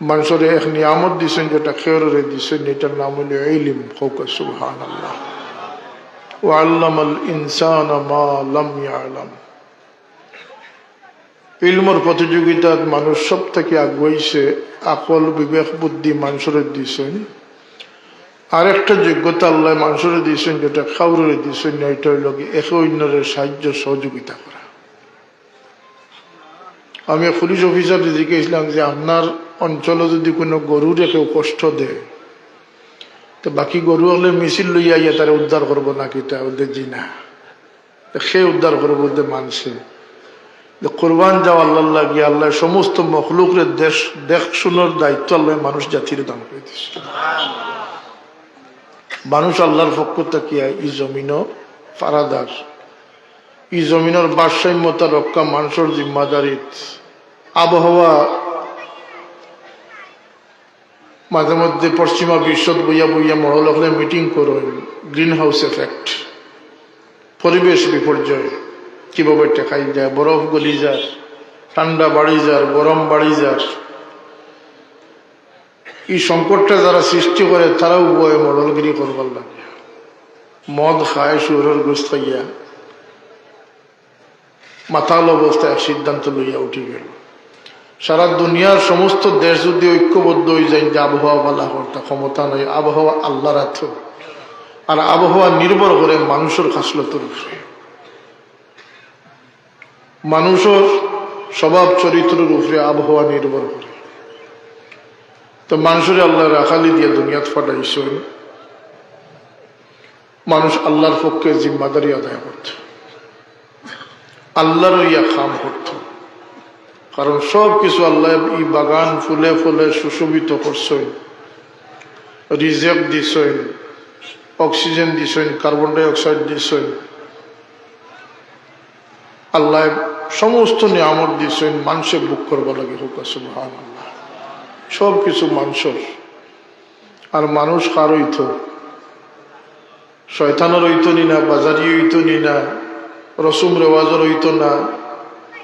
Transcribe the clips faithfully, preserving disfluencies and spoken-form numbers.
মানষরে এক নিয়ামত দিছইন, যেটা কেউরে দিছইন না, এটার নাম অইলো ইলিম। কউক্কা সুবহানাল্লাহ। ওয়া আল্লামাল ইনসানা মা লাম ইয়ালাম। ইলমর প্রতিযোগিতাত মানুষ সব থাকি আগুয়াইছে, আকল, বিবেক, বুদ্ধি মানষরে দিছইন। আরেকটা যোগ্যতা আল্লায় মানষরে দিছইন, যেটা কাউরে দিছইন না, এটা অইলো কি একে অইন্যরে সাহায্য সহযোগিতা করা। আমি এক পুলিশ অফিসাররে জিজ্ঞাসা করলাম যে, "আপনার অঞ্চলো যদি কুনু গরুরে কেউ কষ্ট দেয়, তো বাকি গরু অকলে মিছিল লইয়া আইয়া তারে উদ্ধার করবো নাকি?" তা বলতে, "জি না।" তো কে উদ্ধার করবো? বলতে, "মানষে।" যে কুরবান যাও আল্লাহর লাগি, আল্লায় সমস্ত মখলুকরে দেখ-, দেখশুনর দায়িত্ব আল্লায় মানুষ জাতিরে দান করি দিছে। মানুষ আল্লাহর পক্ষ থাকিয়া ই জমিনো পাহারাদার। ই জমিনর ভারসাম্যতা রক্ষা মানষর জিম্মাদারিত। আবহাওয়া মাঝে মধ্যে পশ্চিমা বিশ্বত বইয়া বইয়া মহল অকলে মিটিং করইন, গ্রিন হাউস এফেক্ট, পরিবেশ বিপর্যয় কিভাবে ঠেকাই যায়, বরফ গলি যার, ঠান্ডা বাড়ি যার, গরম বাড়ি যার। ই সংকটটা যারা সৃষ্টি করে, তারাও বয়ে মডলগিরি করবার লাগে। মদ খায়, শুয়োরর গোস্ত খাইয়া, মাতাল অবস্থায় এক সিদ্ধান্ত লইয়া উঠি গেল। সারা দুনিয়ার সমস্ত দেশ যদি ঐক্যবদ্ধ হয়ে যায় যে আবহাওয়া বালা করতা, ক্ষমতা নাই, আবহাওয়া আল্লাহর হাতে। আর আবহাওয়া নির্ভর করে মানুষের খাসলতর উপরে। মানুষের স্বভাব চরিত্রের উপরে আবহাওয়া নির্ভর করে। তো মানুষরে আল্লায় রাখালি দিয়া দুনিয়াত পাঠাইছইন, মানুষ আল্লাহর পক্ষে জিম্মাদারি আদায় করত, আল্লাহর ইয়া কাম করত। কারণ সব কিছু আল্লায় ই বাগান ফুলে ফলে সুশোভিত করছইন, রিজেক দিছইন, অক্সিজেন দিছইন, কার্বন ডাইঅক্সাইড দিছইন। আল্লায় সমস্ত নিয়ামত দিছইন, মানষে ভোগ করবার লাগি। কউক্কা সুবহানাল্লাহ। সব কিছু মানষর। আর মানুষ কার অইতো? শয়তানর অইতো নি না, বাজারি অইতো নি না, রসুম রেওয়াজর অইতো না,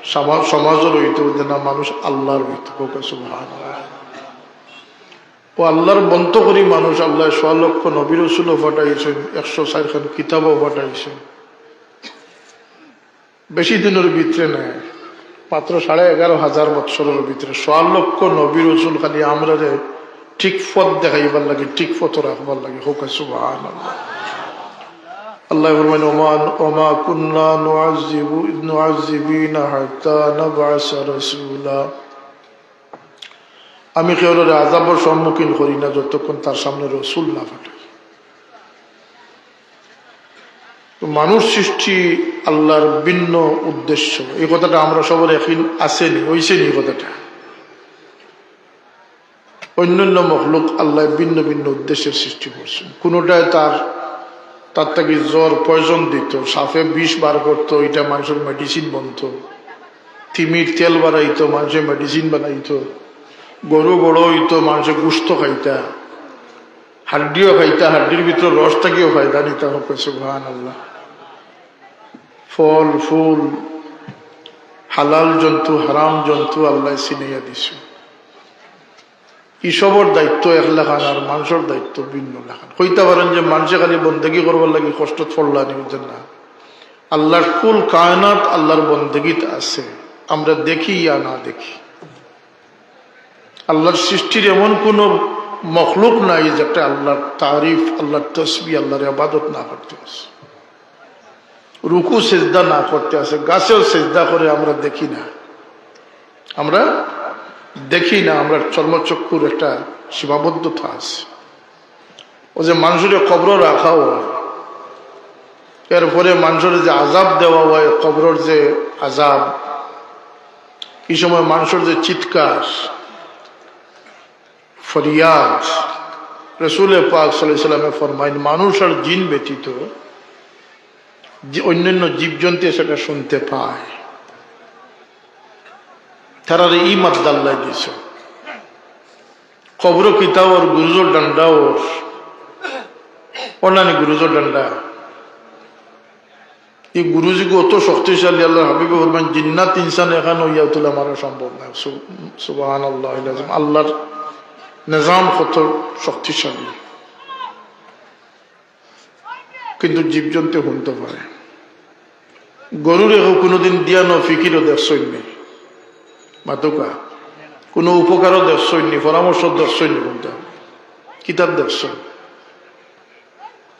সমা-, সমাজর অইতো যে না, মানুষ আল্লাহর অইতো। কউক্কা সুবহানাল্লাহ। ও আল্লাহর বন্ত করি মানুষ, আল্লায় সোয়া লক্ষ নবী রসুলও পাঠাইছইন, একশো চাইরখান কিতাবও পাঠাইছইন। বেশি দিনর ভিতরে নায়, মাত্র সাড়ে এগারো হাজার বৎসরর ভিতরে সোয়া লক্ষ নবী রসুল খালি আমরারে ঠিক পথ দেখাইবার লাগি, ঠিক পথ রাখবার লাগি। কউক্কা সুবহানাল্লাহ। আল্লায় ফরমাইন, "ওমা, ওমা কুন্না নুআযযিবু, নুআযযিবিনা হাত্তা নাবআসা রাসূলা।" আমি কেউরে আযাবর সম্মুখীন করি না যতক্ষণ তার সামনে রসুল না পাঠাই। তো মানুষ সৃষ্টি আল্লাহর ভিন্ন উদ্দেশ্য, এই কথাটা আমরা সবার একই আছে নি, অইছে নি এই কথাটা? অন্যান্য মখলুক আল্লায় ভিন্ন ভিন্ন উদ্দেশ্যে সৃষ্টি করছইন। কোনোটায় তার, তার থাকি জহর পয়জন দিত, সাপে বিষ বার করতো, ইটা মানষর মেডিসিন বনতো, তিমির তেল বানাইতো, মানষে মেডিসিন বানাইতো, গরু বড় অইতো, মানষে গোস্ত খাইতা, হাড্ডিও খাইতা, হাড্ডির ভিতরে রস থাকিও ফায়দা নিতা। কউক্কা সুবহানাল্লাহ। ফল, ফুল, হালাল জন্তু, হারাম জন্তু আল্লায় চিনাইয়া দিছইন। ই সবর দায়িত্ব এক লাখান আর মানষর দায়িত্ব ভিন্ন লাখান। কইতা পারেন যে মানষে খালি বন্দেগি করবার লাগি কষ্টত পড়লা নি, বুঝেন না? আল্লাহর কুল কায়নাত আল্লাহর বন্দেগিত আছে, আমরা দেখি ইয়া না দেখি। আল্লাহর সৃষ্টির এমন কোনো মখলুক নাই যেটা আল্লাহর তারিফ, আল্লাহর তসবিহ, আল্লাহর ইবাদত না করতে আছে। রুকু সেজদা না করতে আছে, গাছেও সেজদা করে আমরা দেখি না, আমরা দেখি না, আমরা চর্মচক্ষুর একটা সীমাবদ্ধতা আছে। ও যে মানষরে কবরো রাখা হয়, এরপরে মানষরে যে আযাব দেওয়া হয়, কবরর যে আযাব, এই সময় মানষর যে চিৎকার, ফরিয়াদ, রসুলে পাক সাল্লাল্লাহু আলাইহি ওয়াসাল্লামে ফরমাইন, মানুষ আর জিন ব্যতীত যে অন্যান্য জীবজন্তু সেটা শুনতে পায়। তারারে ই মাদ্দা আল্লায় দিছে। কবরো কিতা অর, গুরুজর ডান্ডা অর, অন্যান্য গুরুজর ডান্ডা। এই গুরুজিগু অত শক্তিশালী, আল্লাহর হাবিবে ফরমাইন, জিন্নাত ইনসান একখান অইয়া তুলা মারা সম্ভব না। সু-, সুবহানাল্লাহিল আযীম। আল্লাহর নিজাম কত শক্তিশালী, কিন্তু জীবজন্তু হুনতো পারে। গরুরে কেউ কুনুদিন দিয়া ন ফিকিরও দেখছইন নি, মাতুক্কা, কুনু উপকারও দেখছইন নি, পরামর্শ দেখছইন নি, কুনটা কিতার দেখছইন?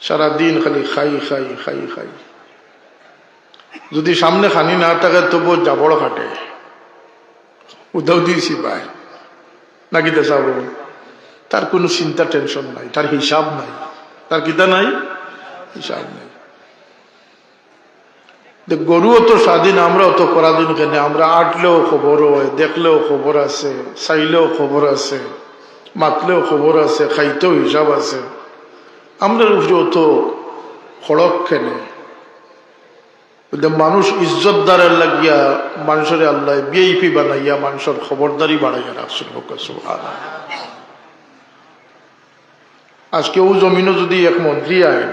সারাদিন খালি খাই খাই খাই খাই। যদি সামনে খানি না থাকে, তবুও জাবড় কাটে, উদাও দিয়েছি ভাই, নাকি দেশা বলুন। তার কোনো চিন্তা, টেনশন নাই, তার হিসাব নাই। তার কিতা নাই? হিসাব নাই। তো গরুও তো স্বাধীন, আমরাও তো পরাধীন। কেনে? আমরা আটলেও খবর হয়, দেখলেও খবর আছে, চাইলেও খবর আছে, মাতলেও খবর আছে, খাইতেও হিসাব আছে। আমরার উপরে অত খড়ক কেনে? বুঝলে, মানুষ ইজ্জতদারের লাগিয়া মানুষরে আল্লাহ ভিআইপি বানাইয়া মানুষর খবরদারি বাড়াইয়া রাখছইন। হোক সুবহানাল্লাহ। আজকে ও জমিনও যদি এক মন্ত্রী আইন,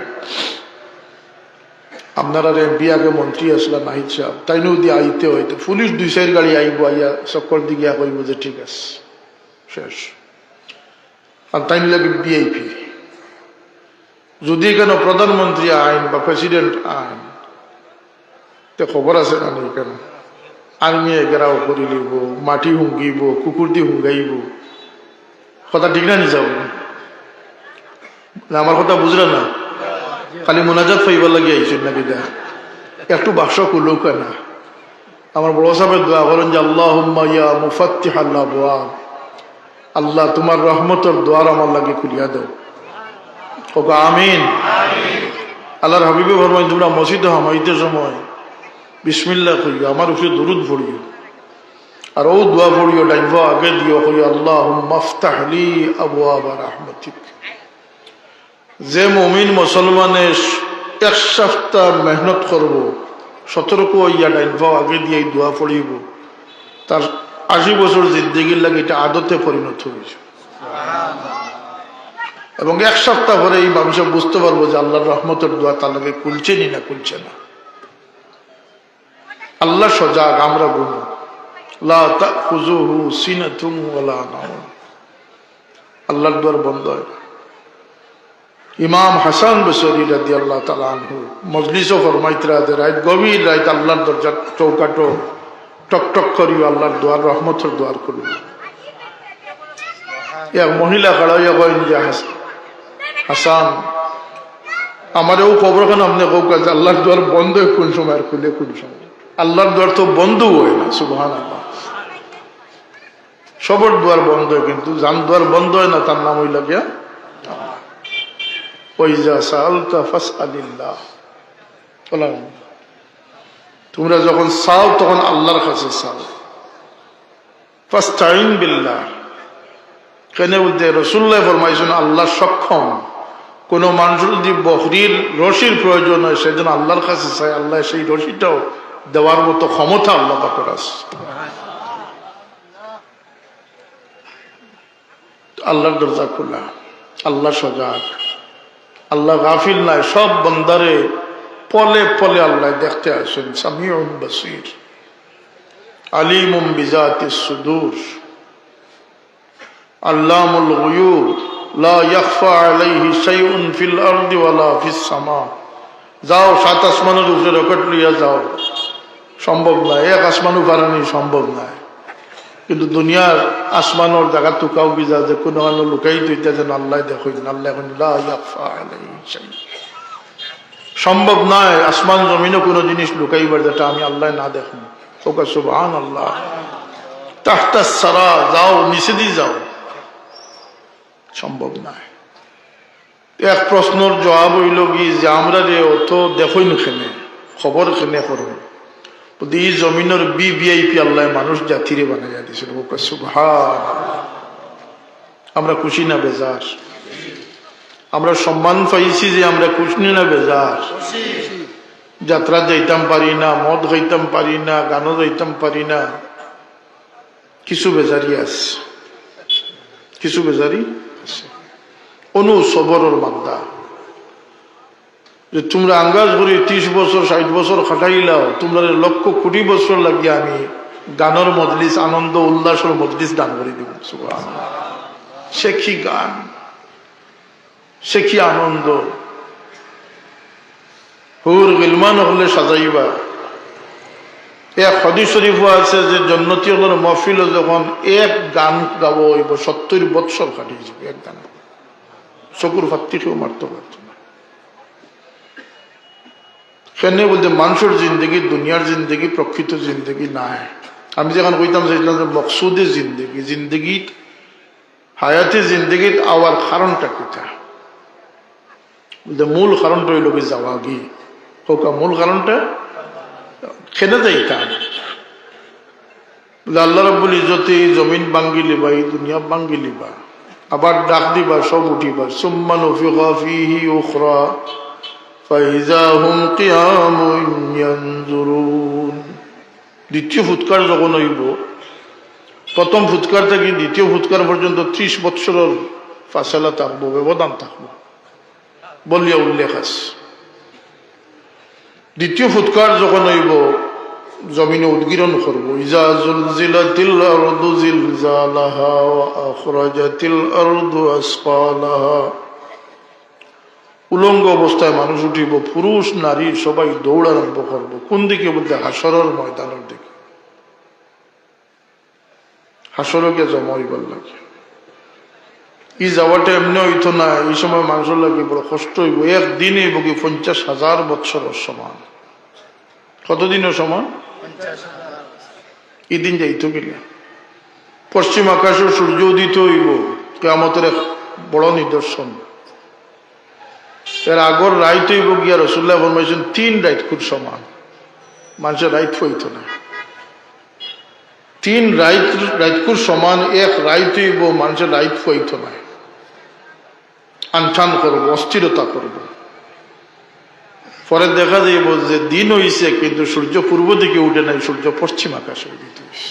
আপনারার এমপি আগে মন্ত্রী আসলা নাহিদ সাহেব, তাইনও যদি আইতে অইতো, পুলিশ দুই চাইর গাড়ি আইবো, আইয়া চক্কর দি গিয়া কইবো যে ঠিক আছে, শেষ। আর তাইন লাগে ভিআইপি। যদি কেনে প্রধানমন্ত্রী আইন বা প্রেসিডেন্ট আইন, তে খবর আছে না নি? কেনে আর্মিয়ে ঘেরাও করি লিবো, মাটি হুঙ্গিবো, কুকুর দি হুঙ্গাইবো। কথা ঠিক না নি যাবো? না, আমার কথা বুঝরা না? খালি মুনাজাত পাইবার লাগি আইছইন নাকি? দা একটু বাক্স খুলুক না। আমার বড় সাহেবে দোয়া করইন যে, "আল্লাহুম্মা ইয়া মুফাত্তিহাল আবওয়াব, আল্লাহ, তুমার রহমতর দুয়ার আমার লাগি খুলিয়া দেও।" কউক্কা আমিন। আল্লাহর হাবিবে ফরমাইন, তুমরা মসজিদো হামাইতে সময় বিসমিল্লাহ কইও, আমার উপরে দুরুদ পড়িও, আর অউ দোয়া পড়িও, ডাইন পাও আগে দিও, কইও, "আল্লাহুম্মা ইফতাহ লি আবওয়াবা রাহমাতিক।" যে মুমিন মুসলমানে এক সপ্তাহ মেহনত করবো, সতর্ক অইয়া ডাইন পাও আগে দিয়া ই দোয়া পড়িবো, তার আশি বছর জিন্দেগির লাগি ইটা আদতে পরিণত অইছে। এবং এক সপ্তাহ পরে ই মানুষে বুঝতে পারবো যে আল্লাহর রহমতর দোয়া তার লাগি খুলছে নি না খুলছে না। আল্লাহ সজাগ, আমরা ঘুমো। লা তাখুযুহু সিনাতুন ওয়ালা নাওম। আল্লাহর দুয়ার বন্ধ অয় না। ইমাম হাসান বসরি রাদিয়াল্লাহু তাআলা আনহু মজলিসো ফরমাইতরা যে রাইত, গভীর রাইত আল্লাহর দরজার চৌকাঠো টক টক করিও আল্লাহর দুয়ার, রহমতর দুয়ার খুলিও। এক মহিলা খাড়া অইয়া কইন যে, "হাস-, হাসান, আমারে অউ খবরখান আপনে কউক্কা যে আল্লাহর দুয়ার বন্ধ অয় কুন সময় আর খুলে কুন সময়?" আল্লাহর দুয়ার তো বন্ধ অয় না, সুবহানাল্লাহ। সবর দুয়ার বন্ধ অয়, কিন্তু যান দুয়ার বন্ধ অয় না, তার নাম অইলো গিয়া আল্লাহ। "ওয়া ইযা সাআলতা ফাসআলিল্লাহ।" বললাম, তুমরা যখন চাও, তখন আল্লাহর কাছে চাও। "ফাস্তাইন বিল্লাহ।" কেনে বুলতে রাসূলুল্লাহ ফরমাইছইন, আল্লাহ সক্ষম। কোনো মানুষ যদি বকরির রশির প্রয়োজন হয়, সেজন্য আল্লাহর কাছে চায়, আল্লাহ সেই রশিটাও দেওয়ার মতো ক্ষমতা আল্লাহ পাকের আছে। আল্লাহর দরজা খোলা, আল্লাহ সজাগ, আল্লাহ গাফিল নায়, সব বন্দারে পলে পলে আল্লাহ দেখতে আছইন, সামিউন বাসির, আলিমুন বিজাতিস সুদূর, আল্লামুল গুয়ুব, লা ইয়াখফা আলাইহি শাইউন ফিল আরদি ওয়ালা ফিস সামা। যাও, সাত আসমানর উপরে রকেট লইয়া যাও। সম্ভব নায়, এক আসমানও পারানি সম্ভব নায়। কিন্তু দুনিয়ার আসমানর জাগাত তো কাউ কি যা যে কোনো আনো লুকাই তো ইতা যেন আল্লাহ দেখইন, আল্লাহ এখন লা ইয়াখফা আলাইহি শাই। সম্ভব নায় আসমান জমিনও কোনো জিনিস লুকাইবার যেটা আমি আল্লাহ না দেখমু। কউক্কা সুবহানাল্লাহ। তাহতাস সারা, যাও, নিচেদি যাও। সম্ভব নায়। এক প্রশ্নর জবাব অইলো কি যে আমরারে অত দেখইন কেনে, খবর কেনে করইন? বুলতে ই জমিনর ভিভিআইপি আল্লায় মানুষ জাতিরে বানাইয়া দিছইন। কউক্কা সুবহান। আমরা খুশি না বেজার? আমরা সম্মান পাইছি যে আমরা খুশি না বেজার? যাত্রাত যাইতাম পারি না, মদ খাইতাম পারি না, গানো যাইতাম পারি না, কিছু বেজারি আছে, কিছু বেজারি আছে। অনু সবরর মাদ্দা যে তুমরা আন্দাজ করি ত্রিশ বছর, ষাইট বছর খাটাইলাও, তুমরারে লক্ষ কোটি বছর লাগিয়া আমি গানর মজলিস, আনন্দ উল্লাসর মজলিস দান করি দিমু। সুবহানাল্লাহ। সে কি গান, সে কি আনন্দ। হুর গিলমান অকলে সাজাইবা। এক হাদিস শরীফও আছে যে জন্নতি অকলর মহফিলো যখন এক গান গাওয়া অইবো, সত্তইর বৎসর কাটি যাইবো এক গান। চকুর ফাত্তি কেউ মারতো পারতো না। কেনে বুলতে মানষর জিন্দেগি, দুনিয়ার জিন্দেগি, প্রকৃত জিন্দেগি নায়। আমি যেখান কইতাম চাইছিলাম যে মকসুদে জিন্দেগি, জিন্দেগি, হায়াতে জিন্দেগিত আওয়ার কারণটা কিতা? বুলতে মূল কারণটা অইলো কি যাওয়াগি। কউক্কা মূল কারণটা? কেনে যাইতাম? বুলে, আল্লাহ রাব্বুল ইজ্জতে ই জমিন ভাঙ্গিলিবা, ই দুনিয়া ভাঙ্গিলিবা, আবার ডাক দিবা, সব উঠিবা। সুম্মা নুফিখা ফিহি উখরা ফাইজা হুম কিয়ামুন ইয়ানজুরুন। দ্বিতীয় ফুৎকার যখন অইবো, প্রথম ফুৎকার থাকি দ্বিতীয় ফুৎকার পর্যন্ত ত্রিশ বৎসরর ফাসলা থাকবো, ব্যবধান থাকবো বলিয়া উল্লেখ আছে। দ্বিতীয় ফুৎকার যখন অইবো, জমিনে উদ্গীরণ করবো, ইজা জুলজিলাতিল আরদু জিলজালাহা ওয়া আখরাজাতিল আরদু আসকালাহা। উলঙ্গ অবস্থায় মানুষ উঠিবো, পুরুষ নারী সবাই দৌড় আরম্ভ করবো। কোন দিকে বুলতে হাশরর ময়দানর দিকে। হাশরো গিয়া জমা অইবার লাগি। ই যাওয়াটা এমনে অইতো না, ই সময় মানষর লাগি বড় কষ্ট অইবো। এক দিন অইবো কি পঞ্চাশ হাজার বৎসরর সমান। কত দিনর সমান? ই দিন যাইতো গেলে পশ্চিম আকাশো সূর্য উদিত অইবো, কিয়ামতর এক বড় নিদর্শন। এর আগর রাইত অইবো গিয়া, রাসুলুল্লায় ফরমাইছইন, তিন রাইতকুর সমান। মানষে রাইত পাইতো না। তিন রাইত, রাইতকুর সমান এক রাইত অইবো, মানষে রাইত পাইতো না। আনটান করবো, অস্থিরতা করবো। পরে দেখা যাইবো যে দিন অইছে, কিন্তু সূর্য পূর্ব দিকে উঠে নাই, সূর্য পশ্চিম আকাশে উদিত অইছে।